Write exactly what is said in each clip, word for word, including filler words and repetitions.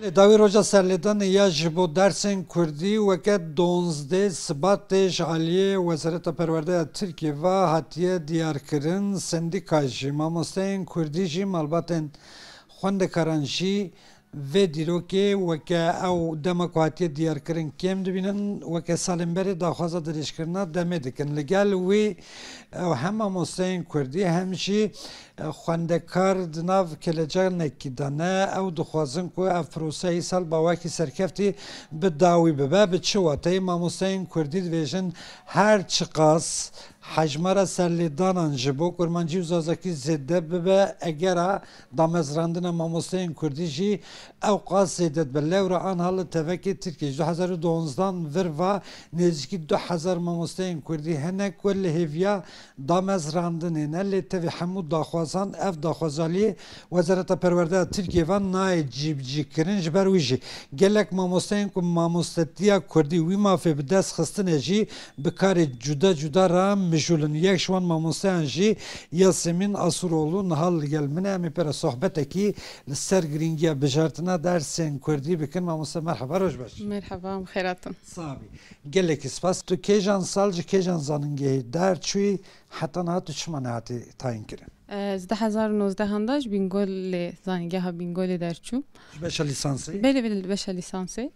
Lê dawî roja serlêdanê ya ji bo dersên kurdî weke donzdeh Sibatê ji aliyê Wezareta Perwerde ya Tirkiyê ve hatiye diyarkirin. Sendîka jî, mamosteyên kurdî jî, malbatên xwendekaran jî vê dîrokê weke ew dema ku hatiye diyarkirin kêm dibînin. Weke salên berê daxwaza dirêjkirina demê dikin. Li gel wî, ew hem mamosteyên kurdî hem jî xwendekar di nav kelecanekî de ne. Ew dixwazin ku ev proseya îsal bi awakî serkeftî bi dawî bibe. Bi çi wateyê? Mamosteyên kurdî dibêjin, her çiqas hejmara serlêdanan ji bo kurmancî û zazakî zêde bibe, egera damezrandina mamosteyên kurdî jî ew qas zêde dibe. Lewra anha li tevekê Tirkiyê ji du hezar û duwanzdan vir ve nêzîkî du hezar mamosteyên kurdî hene ku li hêviya damezrandinê ne, lê tevî hemû daxwazan, ev daxwazaliyê Wezareta Perwerde ya Tirkiyê ve nayê cîbicîkirin. Ji ber wî jî gelek mamosteyên ku mamostetiya kurdî wî mafê bi dest xistine jî bi karê cuda cuda re mijûl in. Yek ji wan mamosteyan jî Yasemîn Asûroğlu niha li gel min e. Em ê pê re sohbetekî li ser girîngiya bijartina dersên kurdî bikin. Mamoste, merheba, roj baş. Merheba, em xêr hatin. Sabî. Gelekî spas. Tu kêjan sal ji kêjan zanîngehê derçûyî, heta niha tu çima nehatî tayînkirin? Ez du hezar û nozdehan de ji Bîngolê, zanîngeha Bîngolê derçûm. Ji beşa lîsansê? Belê, belê, li beşa lîsansê.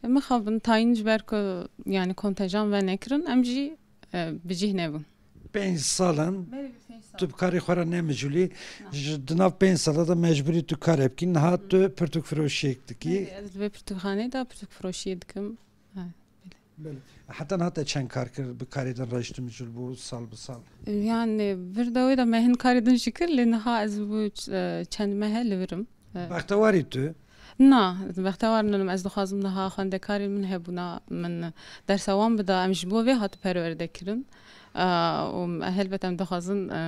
Mixabin tayîn ji ber ku, yani, kontenjan venekirin, em jî, e, bi cih nebûn. Pênc sal in. Belê, bi pênc sal. Tu bi karê xwe re ne mijûlî. Na. Ji di nav pênc sala de mecbûrî tu karê bikî. Niha tu pirtûkfiroşiyek dikî. Belê, ez li vê pirtûkxaneyê de pirtûkfiroşiyê dikim. Ha, belê. Belê. Heta niha te çend kar kir, bi karê din re jî tu mijûl bû sal bi sal? Yani, vir dawê de me hin karê din jî kir, lê niha ez bû ç-, e, çend meh e li vir im. E, Bextewarî tu? Na, bextewar ninim. Ez dixwazim niha xwendekarên min hebûna min dersa wan bida. Em ji bo vê hat perwerde kirin. E, û helbet em dixwazin, e,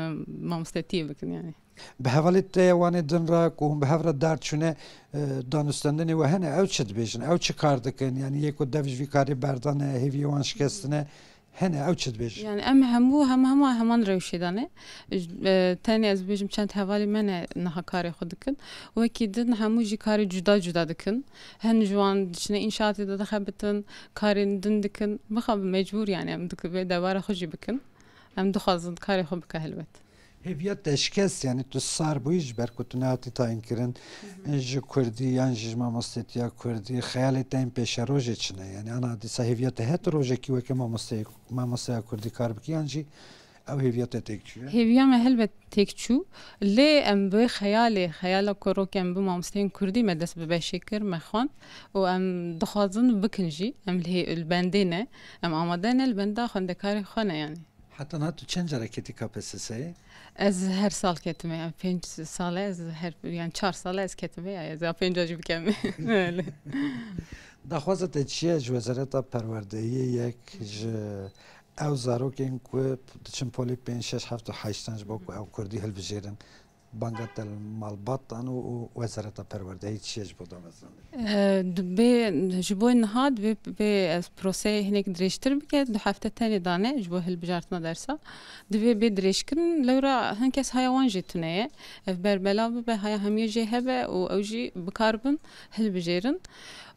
mamostetiyê bikin, yani. Bi hevalê te yê wan ê din re ku hûn bi hev re derdiçûne, e, danûstendinê we hene, ew çi dibêjin? Ew çi kar dikin? Yanî yê ku dev ji vî karê berdane, hêviyê wan şikestine hene, ew çi dibêjin? Yani em hemû, hema, hema heman rewşê de ne. E, tenê ez bibêjim çend hevalê me ne niha karê xwe dikin. Wekî din hemû jî karê cuda cuda dikin. Hin ji wan diçine înşaatê de dixebitin, karên din dikin. Mixabin mecbûr, yani em dikin vê dewara xwe jî bikin. Em dixwazin karê xwe bike helbet. Hêviya te şikest, yani tu sar bûyî ji ber ku tu nehatî tayînkirin, Hı hı. ji kurdî yan jî ji mamostetiya kurdî, xeyalê te yên pêşerojê çi ne? Yani ana dîsa hêviya te heye tu rojekî weke mamosteyê, mamosteya kurdî kar bikî, yan jî ew hêviya te têk çûye? Hêviya me helbet têk çû, lê em bi xeyalê, xeyala ku rokê em bi mamosteyên kurdî me dest bi beşê kir, me xwend û em dixwazin bikin jî, em li hê-, li bendê ne, em amade ne, li benda xwendekarê xwe ne, yani. Heta niha tu çend cara ketî K P S S'ê? Ez her sal ketime, yani pênc sal e, ez her, yani çar sal e ez ketime, ya ez ya pênca jî bikeme. Öyle. Daxwaza te çi ye ji Wezareta Perwerdeyê, yek ji ew zarokên ku diçin polê pênc, şeş, heft û heştan ji bo ku ew kurdî hilbijêrin? Banga te li malbatan û, û Wezareta Perwerdeyê çi ye ji bo damezrandinê? E, dibê, ji bo niha dibê, bê, e, proseyê hinek dirêjtir bike, du hefte tenê dane ji bo hilbijartina dersa. Dibê bê dirêjkirin, lewra hin kes haya wan jî tune ye. Ev berbelav bibe, haya hemiyê jê hebe û ew jî bikaribin hilbijêrin.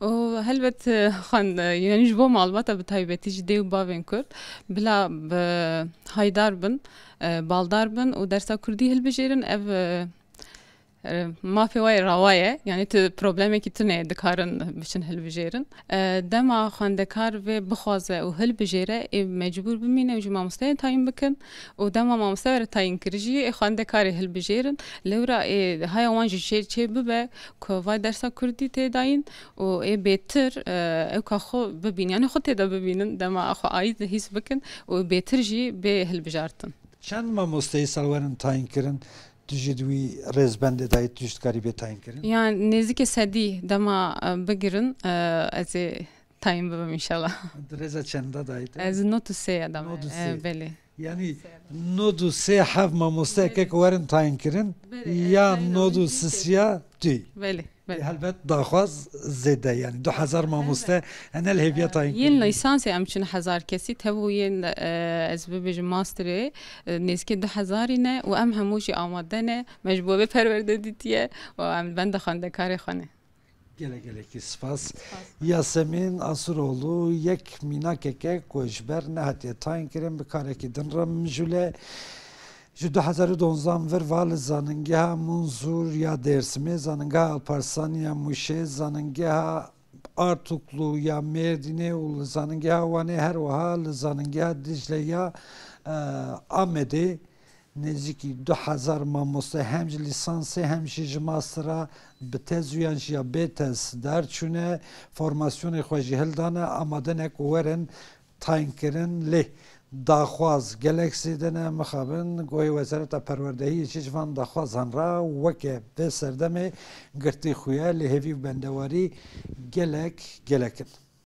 Û helbet, e, xwend-, e, yani ji bo malbata bi taybetî jî dê û bavên Kurd bila bi haydar bin, e, baldar bin û dersa kurdî hilbijêrin. Ev, e, e, mafê we yê rawa ye. Yani tu problemekî tune ye, dikarin biçin hilbijêrin. E, dema xwendekar vê bixwaze û hilbijêre, ê mecbûr bimîne û jî mamosteyê tayîn bikin û dema mamoste were tayîn kir jî, ê xwendekarê hilbijêrin. Lewra ê haya wan jî çê, çê bibe ku vay dersa kurdî tê dayîn û ê bêtir, e, ewka xwe bibîn, yani xwe tê de bibînin, dema xwe ayî hîs bikin û bêtir jî bê hilbijartin. Çend mamosteyê sal werin tayîn kirin, tu jî di wî rêzbendê de yî, tu jî dikarî bê tayîn kirin? Yani nêzîkê sedî dema, e, bigirin, e, ez ê tayîn bibim înşallah. Di rêza çenda de yî te? Ez nod û sê ya dama. Nod û sê. E, belê. Yani nod û sê heb mamosteyeke ku werin tayîn kirin, belê, ya nod û sisiya tu. Belê. Belê. Helbet daxwaz zêde, yani du hezar mamoste hene li hêviya tayîn kirin. Yên lîsansê em çûn hezar kesî, tevû yên, e, ez bibêjim masterê, e, nêzîkê du hezarî ne û em hemû jî amade ne, me ji bo vê perwerde dîtiye û em li benda xwendekarê xwe ne. Gelek gelekî spas. Yasemîn Asuroğlu yek mînakeke ku ji ber nehatiye tayin kirin bi karekî din re mijûle. Ji du hezar û dozdan vir va li zanîngeha Munzur ya Dêrsimê, zanîngeha Alparslan ya Mûşê, zanîngeha Artuklu ya Mêrdînê û li zanîngeha Wanê her wiha li zanîngeha Dicle ya, e, Amedê nêzîkî du hezar mamoste hem ji lîsansê hem jî ji mastera bi tez û yan jî ya bê tez derçûne, formasyonê xwe jî hildane, amade ne ku werin tayin kirin. Lê daxwaz gelek zêde ne, mixabin guhê Wezareta Perwerdehiyê jî ji van daxwazan re weke vê serdemê girtî xuya lê hêvî û bendewarî gelek gelek in.